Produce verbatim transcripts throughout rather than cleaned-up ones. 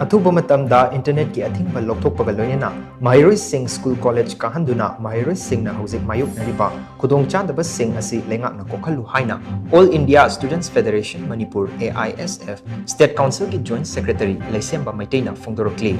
ꯑꯊꯨꯕ ꯃꯇꯝꯗ ꯏꯟꯇꯔꯅꯦꯠꯀꯤ ꯑꯊꯤꯡꯕ ꯂꯧꯊꯣꯛꯄꯒ ꯂꯣꯏꯅꯅ ꯃꯍꯩꯔꯣꯏꯁꯤꯡ ꯁ꯭ꯀꯨꯜ ꯀꯣꯂꯦꯖ ꯀꯥꯍꯟꯗꯨꯅ ꯃꯍꯩꯔꯣꯏꯁꯤꯡꯅ ꯍꯧꯖꯤꯛ ꯃꯥꯌꯣꯛꯅꯔꯤꯕ ꯈꯨꯗꯣꯡꯆꯥꯗꯕꯁꯤꯡ ꯑꯁꯤ ꯂꯩꯉꯥꯛꯅ ꯀꯣꯛꯍꯜꯂꯨ ꯍꯥꯏꯅ All India Students Federation Manipur, A I S F, State Councilꯒꯤ Joint Secretary ꯂꯩꯁꯦꯝꯕ ꯃꯩꯇꯩꯅ ꯐꯣꯡꯗꯣꯔꯛꯂꯤ꯫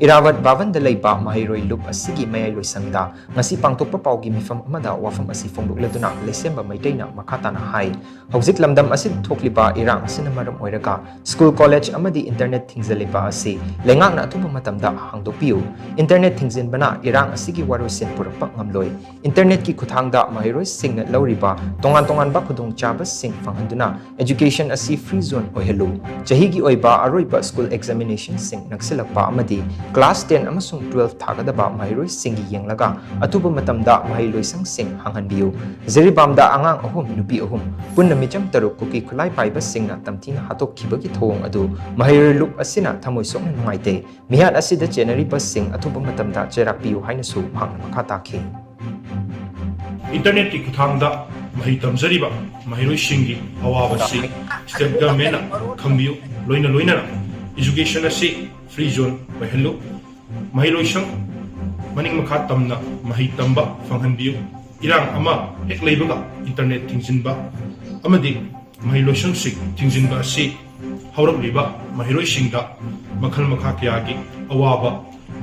ꯏꯔꯥꯋꯠ ꯚꯕꯟꯗ ꯂꯩꯕ ꯃꯍꯩꯔꯣꯏ ꯂꯨꯞ ꯑꯁꯤꯒꯤ ꯃꯌꯥꯏ ꯂꯣꯏꯁꯪꯗ ꯉꯁꯤ ꯄꯥꯡꯊꯣꯛꯄ ꯄꯥꯎꯒꯤ ꯃꯤꯐꯝ ꯑꯃꯗ ꯋꯥꯐꯝ ꯑꯁꯤ ꯐꯣꯡꯗꯣꯛꯂꯗꯨꯅ ꯂꯩꯁꯦꯝꯕ ꯃꯩꯇꯩꯅ ꯃꯈꯥ ꯇꯥꯅ ꯍꯥꯏ, ꯍꯧꯖꯤꯛ ꯂꯝꯗꯝ ꯑꯁꯤꯗ ꯊꯣꯛꯂꯤꯕ ꯏꯔꯥꯡ ꯑꯁꯤꯅ ꯃꯔꯝ ꯑꯣꯏꯔꯒ ꯁ꯭ꯀꯨꯜ, ꯀꯣꯂꯦꯖ ꯑꯃꯗꯤ ꯏꯟꯇꯔꯅꯦꯠ ꯊꯤꯡꯖꯤꯜꯂꯤꯕ ꯑꯁꯤ ꯂꯩꯉꯥꯛꯅ ꯑꯊꯨꯕ ꯃꯇꯝꯗ ꯍꯥꯡꯗꯣꯛꯄꯤꯌꯨ꯫ ꯏꯟꯇꯔꯅꯦꯠ ꯊꯤꯡꯖꯤꯟꯕꯅ ꯏꯔꯥꯡ ꯑꯁꯤꯒꯤ ꯋꯥꯔꯣꯏꯁꯤꯟ ꯄꯨꯔꯛꯄ ꯉꯝꯂꯣꯏ꯫ ꯏꯟꯇꯔꯅꯦꯠꯀꯤ ꯈꯨꯠꯊꯥꯡꯗ ꯃꯍꯩꯔꯣꯏꯁꯤꯡꯅ ꯂꯧꯔꯤꯕ ꯇꯣꯉꯥꯟ ꯇꯣꯉꯥꯟꯕ ꯈꯨꯗꯣꯡꯆꯥꯕꯁꯤꯡ ꯐꯪꯍꯟꯗꯨꯅ education ꯑꯁꯤ free zone ꯑꯣꯏꯍꯜꯂꯨ꯫ ꯆꯍꯤꯒꯤ ꯑꯣꯏꯕ ꯑꯔꯣꯏꯕ ꯁ꯭ꯀꯨꯜ examinationꯁꯤꯡ ꯅꯛꯁꯤꯜꯂꯛꯄ ꯑꯃꯗꯤ class ten ꯑꯃꯁꯨꯡ twelve ꯊꯥꯒꯗꯕ ꯃꯍꯩꯔꯣꯏꯁꯤꯡꯒꯤ ꯌꯦꯡꯂꯒ ꯑꯊꯨꯕ ꯃꯇꯝꯗ ꯃꯍꯩ ꯂꯣꯏꯁꯪꯁꯤꯡ ꯍꯥꯡꯍꯟꯕꯤꯌꯨ꯫ ꯖꯤꯔꯤꯕꯥꯝꯗ ꯑꯉꯥꯡ ꯑꯍꯨꯝ, ꯅꯨꯄꯤ ꯑꯍꯨꯝ, ꯄꯨꯟꯅ ꯃꯤꯆꯝ ꯇꯔꯨꯛ ꯀꯨꯀꯤ ꯈꯨꯠꯂꯥꯏ ꯄꯥꯏꯕꯁꯤꯡꯅ ꯇꯝꯊꯤꯅ ꯍꯥꯠꯇꯣꯛꯈꯤꯕꯒꯤ ꯊꯧꯑꯣꯡ ꯑꯗꯨ ꯃꯍꯩꯔꯣꯏ ꯂꯨꯞ ꯑꯁꯤꯅ ꯊꯃꯣꯏ ꯁꯣꯛꯅ ꯅꯨꯡꯉꯥꯏꯇꯦ꯫ ꯃꯤꯍꯥꯠ ꯑꯁꯤꯗ ꯆꯦꯟꯅꯔꯤꯕꯁꯤꯡ ꯑꯊꯨꯕ ꯃꯇꯝꯗ ꯆꯩꯔꯥꯛ ꯄꯤꯌꯨ ꯍꯥꯏꯅꯁꯨ ꯃꯍꯥꯛꯅ ꯃꯈꯥ ꯇꯥꯈꯤ꯫ ꯏꯟꯇꯔꯅꯦꯠꯀꯤ ꯈꯨꯠꯊꯥꯡꯗ ꯃꯍꯩ ꯇꯝꯖꯔꯤꯕ ꯃꯍꯩꯔꯣꯏꯁꯤꯡꯒꯤ ꯑꯋꯥꯕꯁꯤ state governmentꯅ ꯈꯪꯕꯤꯌꯨ꯫ ꯂꯣꯏꯅ ꯂꯣꯏꯅꯅ education ꯑꯁꯤ free zone ꯑꯣꯏꯍꯜꯂꯨ꯫ ꯃꯍꯩꯂꯣꯏꯁꯪ ꯃꯅꯤꯡ ꯃꯈꯥ ꯇꯝꯅ ꯃꯍꯩ ꯇꯝꯕ ꯐꯪꯍꯟꯕꯤꯌꯨ꯫ ꯏꯔꯥꯡ ꯑꯃ ꯍꯦꯛ ꯂꯩꯕꯒ ꯏꯟꯇꯔꯅꯦꯠ ꯊꯤꯡꯖꯤꯟꯕ ꯑꯃꯗꯤ ꯃꯍꯩꯂꯣꯏꯁꯪꯁꯤꯡ ꯊꯤꯡꯖꯤꯟꯕ ꯑꯁꯤ ꯍꯧꯔꯛꯂꯤꯕ ꯃꯍꯩꯔꯣꯏꯁꯤꯡꯗ ꯃꯈꯜ ꯃꯈꯥ ꯀꯌꯥꯒꯤ ꯑꯋꯥꯕ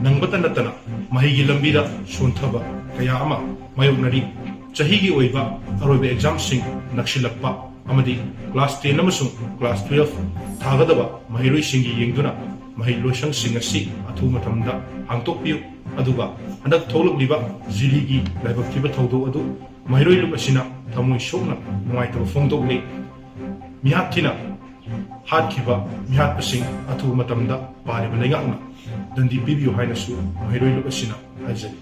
ꯅꯪꯕꯇ ꯅꯠꯇꯅ ꯃꯍꯩꯒꯤ ꯂꯝꯕꯤꯗ ꯁꯣꯟꯊꯕ ꯀꯌꯥ ꯑꯃ ꯃꯥꯌꯣꯛꯅꯔꯤ꯫ ꯆꯍꯤꯒꯤ ꯑꯣꯏꯕ ꯑꯔꯣꯏꯕ examꯁꯤꯡ ꯅꯛꯁꯤꯜꯂꯛꯄ ꯑꯃꯗꯤ class ten ꯑꯃꯁꯨꯡ class twelve ꯊꯥꯒꯗꯕ ꯃꯍꯩꯔꯣꯏꯁꯤꯡꯒꯤ ꯌꯦꯡꯗꯨꯅ ꯃꯍꯩ ꯂꯣꯏꯁꯪꯁꯤꯡ ꯑꯁꯤ ꯑꯊꯨꯕ ꯃꯇꯝꯗ ꯍꯥꯡꯗꯣꯛꯄꯤꯌꯨ꯫ ꯑꯗꯨꯒ ꯍꯟꯗꯛ ꯊꯣꯛꯂꯛꯂꯤꯕ ꯖꯤꯔꯤꯒꯤ ꯂꯥꯏꯕꯛ ꯊꯤꯕ ꯊꯧꯗꯣꯛ ꯑꯗꯨ ꯃꯍꯩꯔꯣꯏ ꯂꯨꯞ ꯑꯁꯤꯅ ꯊꯃꯣꯏ ꯁꯣꯛꯅ ꯅꯨꯡꯉꯥꯏꯇꯕ ꯐꯣꯡꯗꯣꯛꯂꯤ꯫ ꯃꯤꯍꯥꯠ ꯊꯤꯅ ꯍꯥꯠꯈꯤꯕ ꯃꯤꯍꯥꯠꯄꯁꯤꯡ ꯑꯊꯨꯕ ꯃꯇꯝꯗ ꯄꯥꯜꯂꯤꯕ ꯂꯩꯉꯥꯛꯅ ꯗꯟꯗꯤ ꯄꯤꯕꯤꯌꯨ ꯍꯥꯏꯅꯁꯨ ꯃꯍꯩꯔꯣꯏ ꯂꯨꯞ ꯑꯁꯤꯅ ꯍꯥꯏꯖꯔꯤ꯫